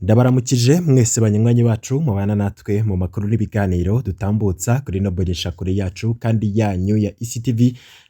Ndabaramukije mwese banywanyi bacu mubana natwe mu makuru n'ibiganiro dutambutsa kuri ino mboneshakure yacu kandi yanyu ya ECTV.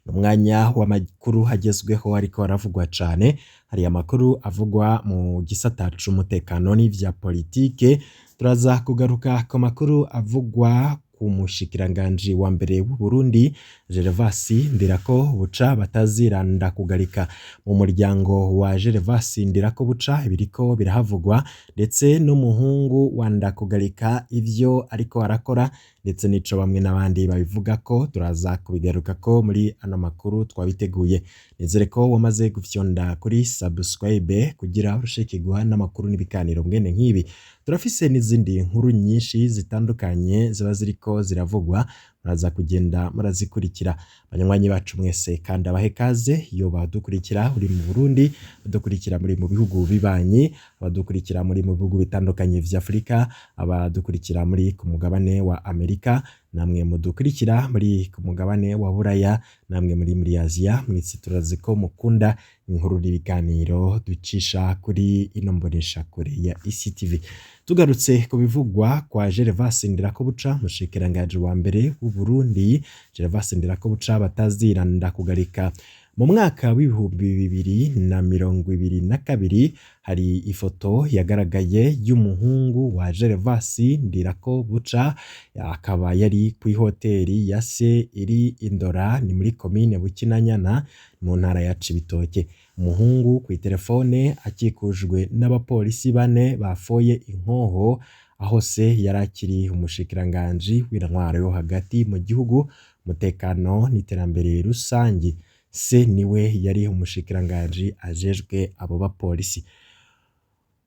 Ni umwanya w'amakuru agezweho ariko aravugwa cane. Hari amakuru avugwa mu gisata c'umutekano n'ivya politike. Turaza kugaruka ku makuru avugwa ku mushikiranganji wa mbere w'Uburundi Gervas Ndirakobuca batazira Ndakugarika. Mu muryango wa Gervas Ndirakobuca ibiriko birahavugwa, ndetse n'umuhungu wa Ndakugarika ivyo ariko arakora, ndetse n'ico bamwe n'abandi babivugako, turaza kubigarukako muri ano makuru twabiteguye. Nizere ko wamaze gufyonda kuri subscribe kugira urushikirwa n'amakuru n'ibiganiro mwene nk'ibi. Turafise n'izindi nkuru nyinshi zitandukanye ziba ziriko ziravugwa, muraza kugenda murazikurikira. Banywanyi bacu mwese kandi abahe kaze, iyo badukurikira uri mu Burundi, abadukurikira muri mu bihugu bibanyi, abadukurikira muri mu bihugu bitandukanye vya Afurika, abadukurikira muri ku mugabane wa Amerika, namwe mudukurikira muri ku mugabane wa Buraya, namwe muri muri Aziya, mwese turazi ko mukunda inkuru n'ibiganiro ducisha kuri ino mboneshakure ya ECTV. Tugarutse ku bivugwa kwa Gervas Ndirakobuca, umushikiranganji wa mbere w'Uburundi, Gervas Ndirakobuca batazira Ndakugarika. Mu mwaka w'2022 hari ifoto yagaragaye y'umuhungu wa Gervas Ndirakobuca, akaba yari kw'ihoteri ya se iri Indora, ni muri komine Bukinanyana mu ntara ya Cibitoke. Umuhungu kw'iterefone akikujwe n'abapolisi bane bafoye inkoho, aho se yari akiri umushikiranganji w'intwaro yo hagati mu gihugu, umutekano n'iterambere rusangi. Se niwe yari umushikiranganji ajejwe abo bapolisi.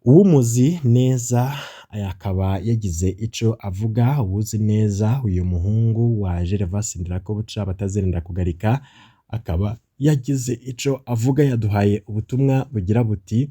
Uwumuzi neza akaba yagize ico avuga. Uwuzi neza uyu muhungu wa Gervas Ndirakobuca batazira Ndakugarika akaba yagize ico avuga, yaduhaye ubutumwa bugira buti: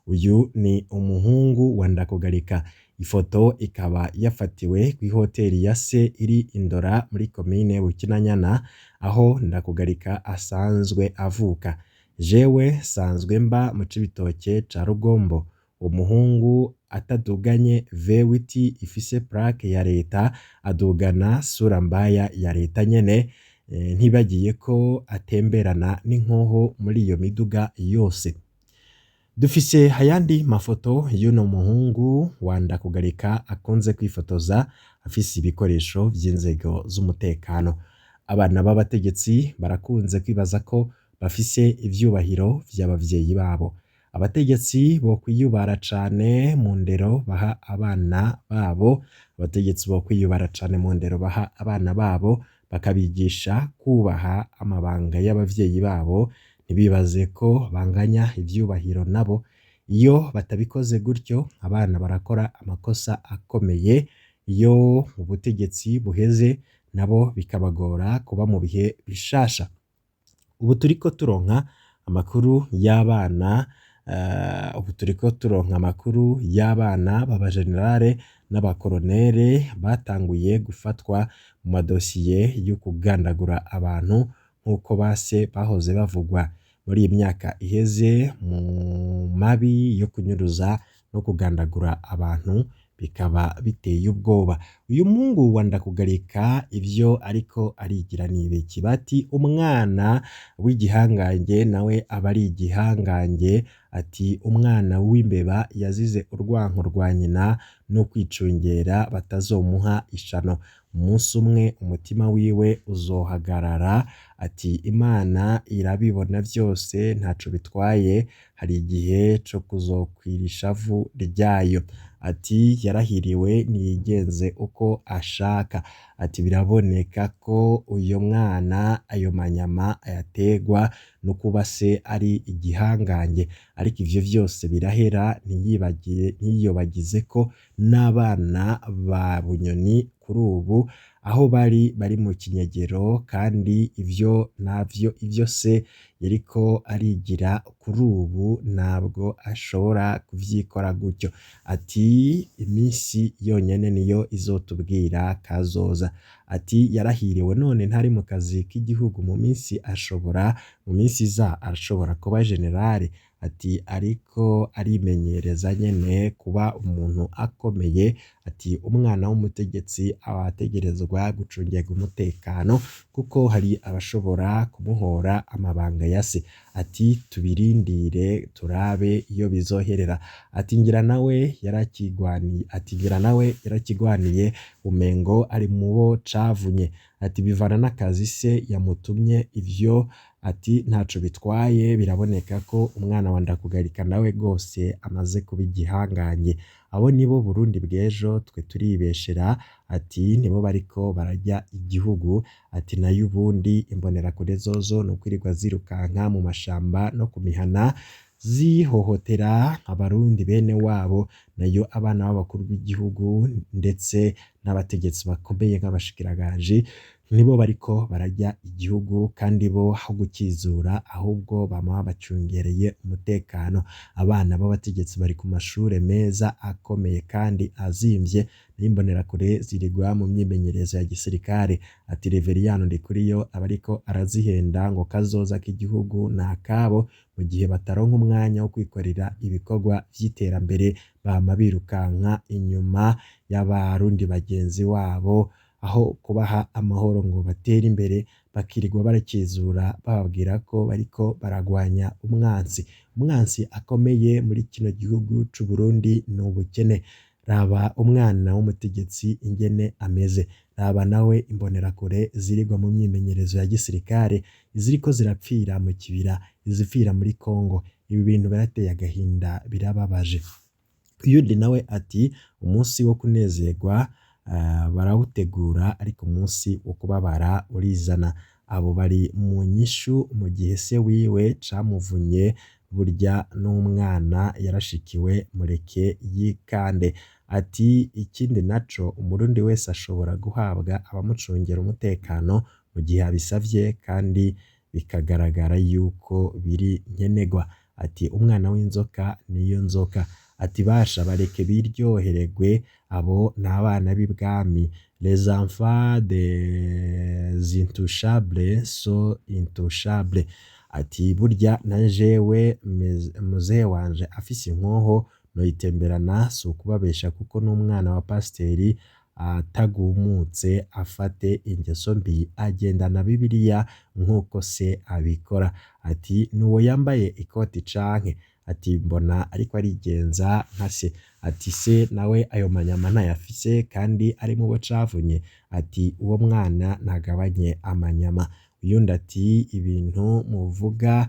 uyu ni umuhungu wa Ndakugarika. Ifoto ikaba yafatiwe kw'ihoteri ya se iri Indora muri komine Bukinanyana, aho Ndakugarika asanzwe avuka. Jewe sanzwe mba mu Cibitoke ca Rugombo. Umuhungu ataduganye V8 ifise plaque ya leta, adugana sura mbaya ya leta nyene, ntibagiye ko atemberana n'inkoho muri iyo miduga yose. Dufise ayandi mafoto y'uno muhungu wa Ndakugarika akunze kwifotoza afise ibikoresho vy'inzego z'umutekano. Abana b'abategetsi barakunze kwibaza ko bafise ivyubahiro vy'abavyeyi babo. Abategetsi bokwiyubara cane mu ndero baha abana babo, abategetsi bokwiyubara cane mu ndero baha abana babo, bakabigisha kubaha amabanga y'abavyeyi babo, ntibibaze ko banganya ivyubahiro nabo. Iyo batabikoze gutyo, abana barakora amakosa akomeye. Iyo ubutegetsi buheze, nabo bikabagora kuba mu bihe bishasha. Ubu turiko turonka amakuru y'abana ubu turiko turonka amakuru y'abana b'abajenerale n'abakoronere batanguye gufatwa mu madosiye yo kugandagura abantu nk'uko base bahoze bavugwa muri iyi myaka iheze mu mabi yo kunyuruza no kugandagura abantu, bikaba biteye ubwoba. Uyu muhungu wa Ndakugarika ivyo ariko arigira n'ibiki? Bati umwana w'igihangange nawe aba ari igihangange. Ati umwana w'imbeba yazize urwanko rwa nyina no kwicungera batazomuha ishano. Umunsi umwe umutima wiwe uzohagarara. Ati Imana irabibona vyose, ntaco bitwaye, hari igihe co kuzokwira ishavu ryayo. Ati yarahiriwe niyigenze uko ashaka. Ati biraboneka ko uyo mwana ayo manyama ayaterwa no kuba se ari igihangange, ariko ivyo vyose birahera ntiyiyobagize ko n'abana ba Bunyoni kuri ubu aho bari bari mu kinyegero, kandi ivyo navyo ivyo se yariko arigira kuri ubu ntabwo ashobora kuvyikora gutyo. Ati iminsi yonyene niyo izotubwira kazoza. Ati yarahiriwe none ntari mu kazi k'igihugu, mu minsi ashobora mu minsi iza arashobora kuba generale. Ati ariko arimenyereza nyene kuba umuntu akomeye. Ati umwana w'umutegetsi aba ategerezwa gucungirwa umutekano kuko hari abashobora kumuhora amabanga ya se. Ati tubirindire turabe iyo bizoherera. Ati ngira nawe yarakigwaniye, ati ngira nawe yarakigwaniye umengo ari mubo cavunye. Ati bivana n'akazi se yamutumye ivyo. Ati ntaco bitwaye, biraboneka ko umwana wa Ndakugarika nawe rwose amaze kuba igihangange. Abo nibo Burundi bw'ejo, twe turibeshera. Ati nibo bariko bararya igihugu. Ati nayo ubundi imbonerakure zozo ni ukwirirwa zirukanka mu mashamba no ku mihana zihohotera abarundi bene wabo, nayo abana b'abakuru b'igihugu ndetse n'abategetsi bakomeye nk'abashikiranganji nibo bariko bararya igihugu, kandi bo aho gukizura ahubwo bama bacungereye umutekano. Abana b'abategetsi bari ku mashure meza akomeye kandi azimvye, n'imbonerakure zirirwa mu myimenyerezo ya gisirikare. Ati Reveriyano Ndikuriyo aba ariko arazihenda ngo kazoza k'igihugu ni akabo, mu gihe bataronka umwanya wo kwikorera ibikorwa vy'iterambere bama birukanka inyuma y'abarundi bagenzi wabo, aho kubaha amahoro ngo batere imbere bakirirwa barakizura bababwira ko bariko baragwanya umwansi. Umwansi akomeye muri kino gihugu c'Uburundi ni ubukene. Raba umwana w'umutegetsi ingene ameze, raba nawe imbonerakure zirirwa mu myimenyerezo ya gisirikare, iziriko zirapfira mu kibira, izipfira muri Kongo. Ibi bintu birateye agahinda, birababaje. Uyundi nawe ati umunsi wo kunezerwa barawutegura ariko umunsi wo kubabara urizana. Abo bari mu nyishu mu gihe se wiwe camuvunye, burya n'umwana yarashikiwe mureke yikande. Ati ikindi naco umurundi wese ashobora guhabwa abamucungera umutekano mu gihe abisavye kandi bikagaragara yuko biri nkenerwa. Ati umwana w'inzoka niyo nzoka. Ati basha bareke biryohererwe, abo ni abana b'ibwami. Les enfants des intouchables sont intouchables. Ati burya na jewe muzehe wanje afise inkoho noyitemberana, si ukubabesha kuko n'umwana wa pasiteri atagumutse afate ingeso mbi agendana Bibiliya nk'uko se abikora. Ati nuwo yambaye ikoti canke? Ati mbona ariko arigenza nka se. Ati se nawe ayo manyama ntayafise kandi ari mubo cavunye. Ati uwo mwana ntagabanye amanyama. Uyundi ati ibintu muvuga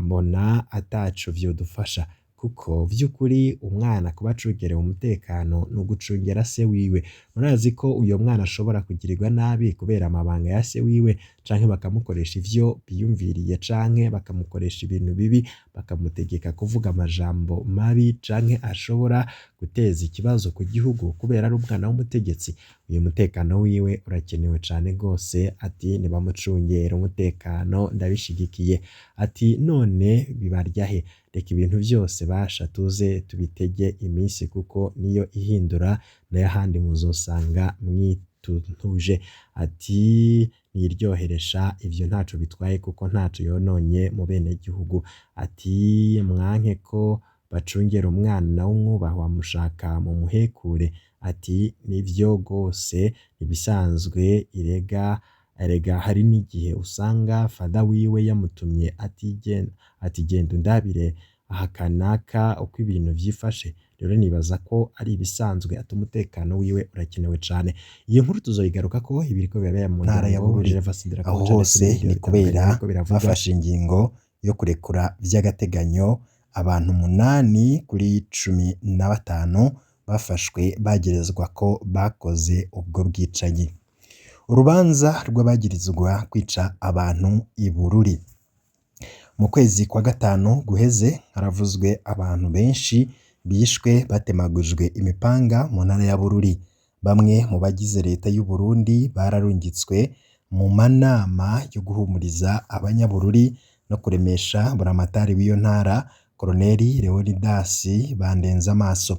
mbona ataco vyodufasha, kuko vy'ukuri umwana kuba acungerewe umutekano ni ugucungera se wiwe. Murazi ko uyo mwana ashobora kugirirwa nabi kubera amabanga ya se wiwe, canke bakamukoresha ivyo biyumviriye, canke bakamukoresha ibintu bibi, bakamutegeka kuvuga amajambo mabi canke ashobora guteza ikibazo ku gihugu kubera ari umwana w'umutegetsi. Uyu mutekano wiwe urakenewe cane gose. Ati nibamucungere umutekano ndabishigikiye. Ati none bibarya he? Reka ibintu vyose basha tuze tubitege iminsi kuko niyo ihindura, nayo ahandi muzosanga mwituntuje. Ati niryoheresha ivyo ntaco bitwaye kuko ntaco yononye mu benegihugu. Ati mwanke ko bacungera umwana w'umwubahwa mushaka mumuhekure. Ati nivyo rwose ibisanzwe, irega erega hari n'igihe usanga fada wiwe yamutumye ati genda undabire aha kanaka uko ibintu vyifashe. Rero nibaza ko ari ibisanzwe, ati umutekano wiwe urakenewe cane. Iyo nkuru tuzoyigarukako, ibiriko birabera mu ntara ya muryango Bururi. Gervais Aho Ndirakobuca ndetse hose n'ibindi ni bitandukanye kubera biriko biravugwa. bafashe ingingo yo kurekura vy'agateganyo abantu 8 kuri 15 bafashwe bagerezwa ko bakoze ubwo bwicanyi. Urubanza rw'abagirizwa kwica abantu i Bururi. Mu kwezi kwa gatanu guheze haravuzwe abantu benshi bishwe batemagujwe imipanga mu ntara ya Bururi. Bamwe mu bagize leta y'u Burundi bararungitswe mu manama yo guhumuriza abanyabururi no kuremesha buramatari w'iyo ntara Koloneli Leonidas Bandenzamaso.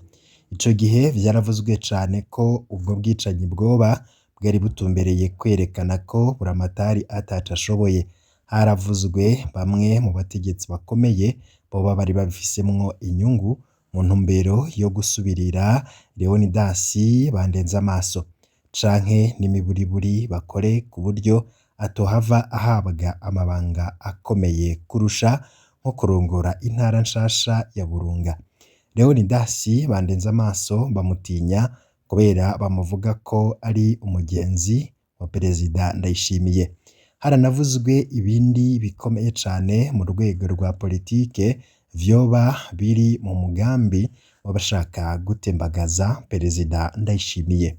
Ico gihe vyaravuzwe cane ko ubwo bwicanyi bwoba bwari butumbereye kwerekana ko buramatari ataco ashoboye. Haravuzwe bamwe mu bategetsi bakomeye boba bari babifisemwo inyungu mu ntumbero yo gusubirira Leonidas Bandenzamaso, canke n'imiburiburi bakore ku buryo atohava ahabwa amabanga akomeye kurusha nko kurongora intara nshasha ya Burunga. Leonidas Bandenzamaso bamutinya kubera bamuvuga ko ari umugenzi wa Perezida Ndayishimiye. Haranavuzwe ibindi bikomeye cane mu rwego rwa politike vyoba biri mu mugambi w'abashaka gutembagaza Perezida Ndayishimiye.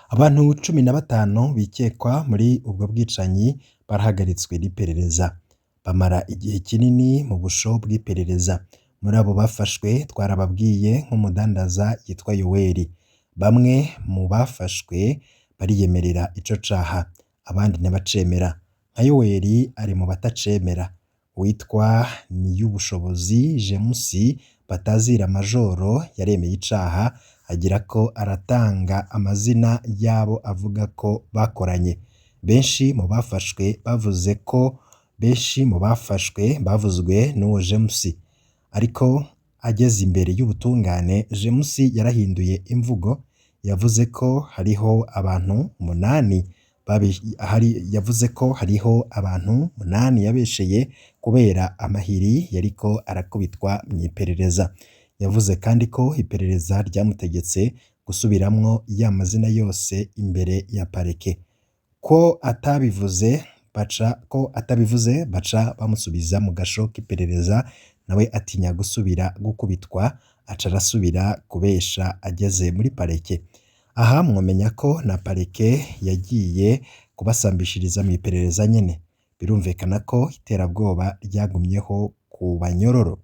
Abantu 15 bikekwa muri ubwo bwicanyi barahagaritswe n'iperereza, bamara igihe kinini mu busho bw'iperereza. Muri abo bafashwe twarababwiye nk'umudandaza yitwa Yoweri. Bamwe mu bafashwe bariyemerera ico caha, abandi ntibacemera. Nka Yoweri ari mu batacemera. Uwitwa Niyubushobozi James Batazira Majoro yaremeye icaha agirako aratanga amazina y'abo avuga ko bakoranye. Benshi mu bafashwe bavuze ko benshi mu bafashwe bavuzwe n'uwo James, ariko ageze imbere y'ubutungane James yarahinduye imvugo, yavuze ko hariho abantu umunani yavuze ko hariho abantu 8 yabesheye kubera amahiri yariko arakubitwa mw'iperereza. Yavuze kandi ko iperereza ryamutegetse gusubiramwo ya mazina yose imbere ya parike. Ko atabivuze baca bamusubiza mu gasho k'iperereza, nawe atinya gusubira gukubitwa aca arasubira kubesha ageze muri parike. Aha mwomenya ko na parike yagiye kubasambishiriza mw'iperereza nyene. Birumvikana ko iterabwoba ryagumyeho ku banyororo.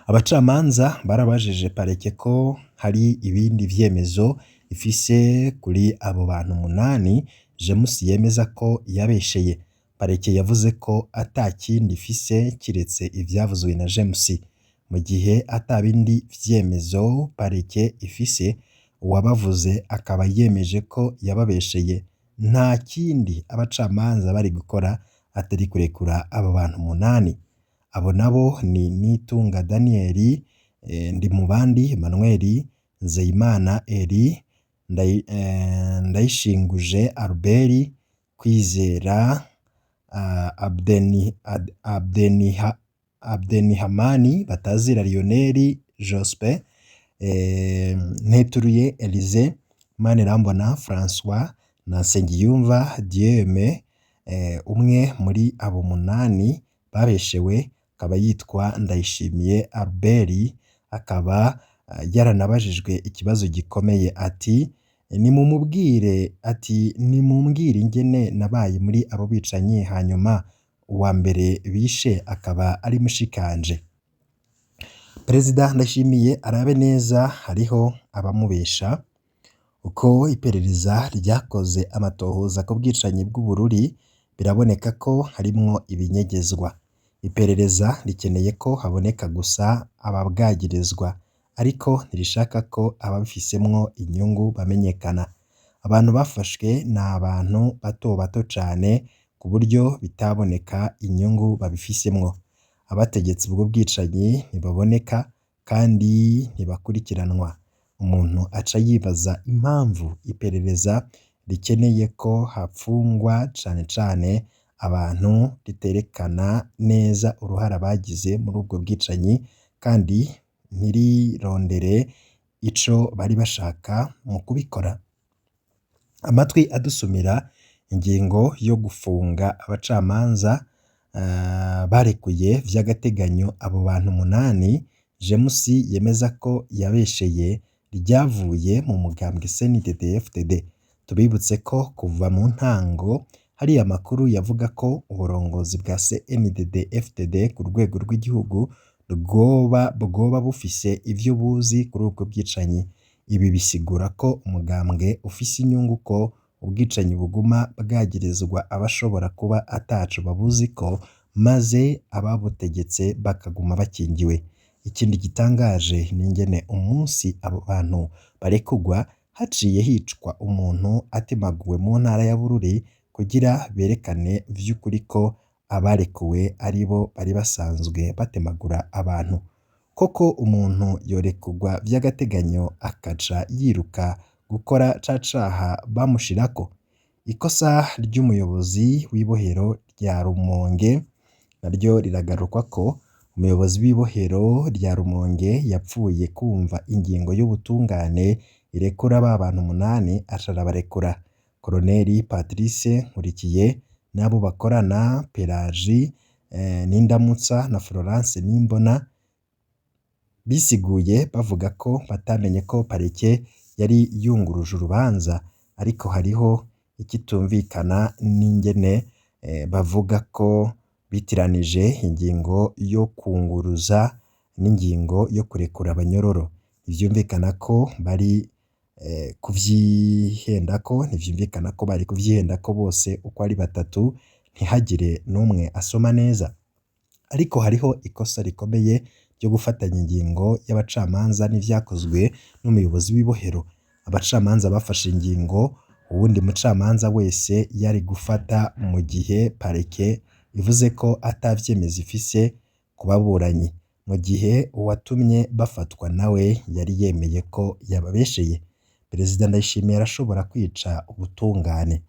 Abacamanza barabajije parike ko hari ibindi vyemezo ifise kuri abo bantu 8 James yemeza ko yabesheye. Parike yavuze ko ata kindi ifise kiretse ivyavuzwe na James. Mu gihe ata bindi vyemezo parike ifise, uwabavuze akaba yemeje ko yababesheye, nta kindi abacamanza bari gukora atari kurekura abo bantu 8. Abo nabo ni Nitunga Daniel, Ndimubandi Emmanuel, Nzeyimana Elie, Ndayishinguje Albert, Kwizera Abdenihamani Batazira Lionel Jospin, Nteturuye Elysee, Manirambona Francois na Nsengiyumva Dieudonne. Umwe muri abo 8 babeshewe akaba yitwa Ndayishimiye Albert, akaba yaranabajijwe ikibazo gikomeye ati nimumubwire ati nimumbwire ingene nabaye muri abo bicanyi hanyuma uwa mbere bishe akaba ari mushikanje. Perezida Ndayishimiye arabe neza hariho abamubesha. Uko iperereza ryakoze amatohoza ku bwicanyi bw'Ubururi biraboneka ko harimwo ibinyegezwa. Iperereza rikeneye ko haboneka gusa ababwagirizwa, ariko ntirishaka ko ababifisemwo inyungu bamenyekana. Abantu bafashwe ni abantu bato bato cane ku buryo bitaboneka inyungu babifisemwo. Abategetsi ubwo bwicanyi ntibaboneka kandi ntibakurikiranwa. Umuntu aca yibaza impamvu iperereza rikeneye ko hapfungwa cane cane abantu riterekana neza uruhara bagize muri ubwo bwicanyi kandi ntirirondere ico bari bashaka mu kubikora. Amatwi adusumira ingingo yo gufunga abacamanza barekuye vy'agateganyo abo bantu 8 James yemeza ko yabesheye ryavuye mu mugambwe CNDD-FDD. Tubibutse ko kuva mu ntango hari amakuru yavuga ko uburongozi bwa CNDD-FDD ku rwego rw'igihugu bwoba bufise ivyo buzi kuri ubwo bwicanyi. Ibi bisigura ko umugambwe ufise inyungu ko ubwicanyi buguma bwagirizwa abashobora kuba ataco babuziko maze ababutegetse bakaguma bakingiwe. Ikindi gitangaje ni ingene umunsi abo bantu barekugwa haciye hicwa umuntu atemaguwe mu ntara ya Bururi kugira berekane vy'ukuri ko abarekuwe aribo bari basanzwe batemagura abantu. Koko umuntu yorekurwa vy'agateganyo akaca yiruka gukora ca caha bamushirako? Ikosa ry'umuyobozi w'ibohero rya Rumonge naryo riragarukwako. Umuyobozi w'ibohero rya Rumonge yapfuye kumva ingingo y'ubutungane irekura ba bantu 8 aca arabarekura. Koloneli Patrice Nkurikiye n'abo bakorana Pelagie Nindamutsa na Florence Nimbona bisiguye bavuga ko batamenye ko parike yari yunguruje urubanza, ariko hariho ikitumvikana n'ingene bavuga ko bitiranije ingingo yo kunguruza n'ingingo yo kurekura abanyororo. Ntivyumvikana ko bari kuvyihendako, ntivyumvikana ko bari kuvyihendako bose uko ari batatu, ntihagire n'umwe asoma neza. Ariko hariho ikosa rikomeye ryo gufatanya ingingo y'abacamanza n'ivyakozwe n'umuyobozi w'ibohero. Abacamanza bafashe ingingo uwundi mucamanza wese yari gufata mu gihe parike ivuze ko ata vyemezo ifise ku baburanyi, mu gihe uwatumye bafatwa nawe yari yemeye ko yababesheye. Perezida Ndayishimiye arashobora kwica ubutungane.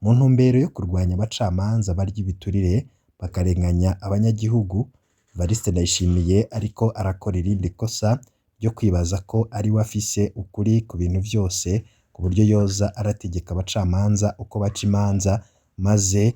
Mu ntumbero yo kurwanya abacamanza barya ibiturire bakarenganya abanyagihugu, Evariste Ndayishimiye ariko arakora irindi kosa ryo kwibaza ko ariwe afise ukuri ku bintu vyose, ku buryo yoza arategeka abacamanza uko baca imanza, maze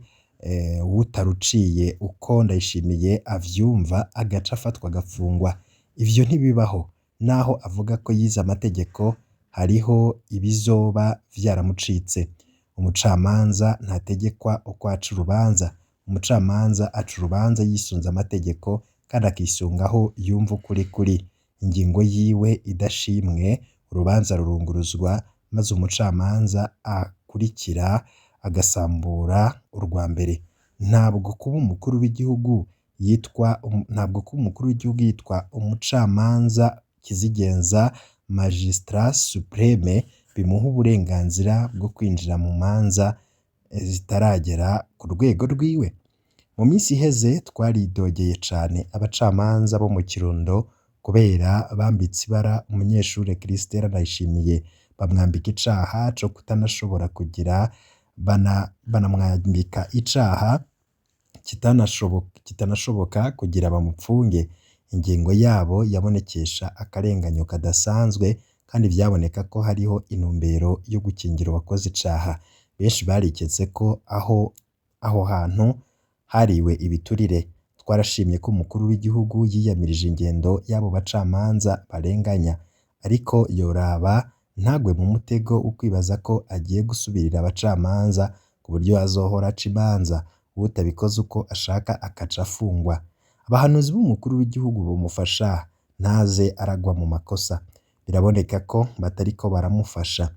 uwutaruciye uko Ndayishimiye avyumva agaca afatwa agafungwa. Ivyo ntibibaho. Naho avuga ko yize amategeko, hariho ibizoba vyaramucitse. Umucamanza ntategekwa uko aca urubanza. Umucamanza aca urubanza yisunze amategeko kandi akisunga aho yumva ukuri kuri. Ingingo yiwe idashimwe, urubanza rurunguruzwa maze umucamanza akurikira agasambura urwa mbere. Ntabwo kuba umukuru w'igihugu yitwa ntabwo kuba umukuru w'igihugu yitwa umucamanza kizigenza magistrat supreme bimuha uburenganzira bwo kwinjira mu manza zitaragera ku rwego rwiwe. Mu minsi iheze twaridogeye cane abacamanza bo mu Kirundo kubera bambitse ibara umunyeshure Christelle Ndayishimiye, bamwambika icaha co kutanashobora kugira, banamwambika icaha kitanashoboka kugira bamupfunge. Ingingo yabo yabonekesha akarenganyo kadasanzwe kandi vyaboneka ko hariho intumbero yo gukingira uwakoze icaha. Benshi bariketse ko aho hantu hariwe ibiturire. Twarashimye ko umukuru w'igihugu yiyamirije ingendo y'abo bacamanza barenganya, ariko yoraba ntagwe mu mutego wo kwibaza ko agiye gusubirira abacamanza ku buryo azohora aca imanza, uwutabikoze uko ashaka akaca afungwa. Abahanuzi b'umukuru w'igihugu bomufasha ntaze aragwa mu makosa. Biraboneka ko batariko baramufasha.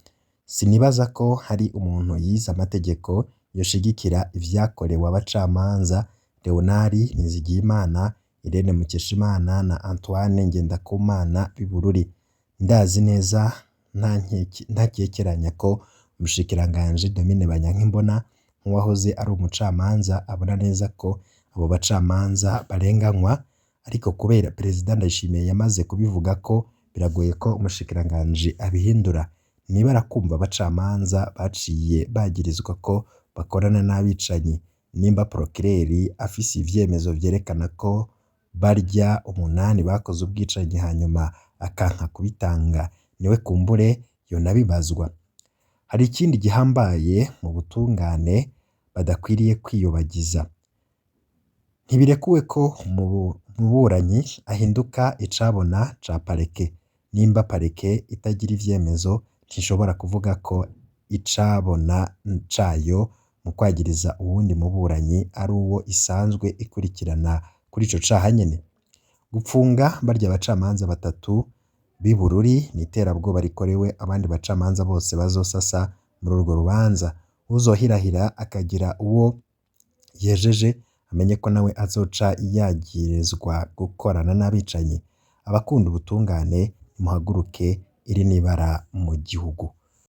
Sinibaza ko hari umuntu yize amategeko yoshigikira ivyakorewe abacamanza Leonard Nizigiyimana, Irene Mukeshimana na Antoine Ngendakumana b'i Bururi. Ndazi neza ntakekeranya ko umushikiranganji Domine Banyankimbona nk'uwahoze ari umucamanza abona neza ko abo bacamanza barenganywa, ariko kubera Perezida Ndayishimiye yamaze kubivuga ko biragoye ko umushikiranganji abihindura. Niba arakumva abacamanza baciye bagirizwa ko bakorana n'abicanyi, nimba Procureur afise ivyemezo vyerekana ko barya 8 bakoze ubwicanyi hanyuma akanka kubitanga, niwe kumbure yonabibazwa. Hari ikindi gihambaye mu butungane badakwiriye kwiyobagiza. Ntibirekuwe ko umuburanyi ahinduka icabona ca parike. Nimba parike itagira ivyemezo, ntishobora kuvuga ko icabona cayo mu kwagiriza uwundi muburanyi ari uwo isanzwe ikurikirana kuri ico caha nyene. Gupfunga barya bacamanza batatu b'i Bururi ni iterabwoba rikorewe abandi bacamanza bose bazosasa muri urwo rubanza. Uwuzohirahira akagira uwo yejeje amenye ko nawe azoca yagirizwa gukorana n'abicanyi. Abakunda ubutungane nimuhaguruke, iri n'ibara mu gihugu.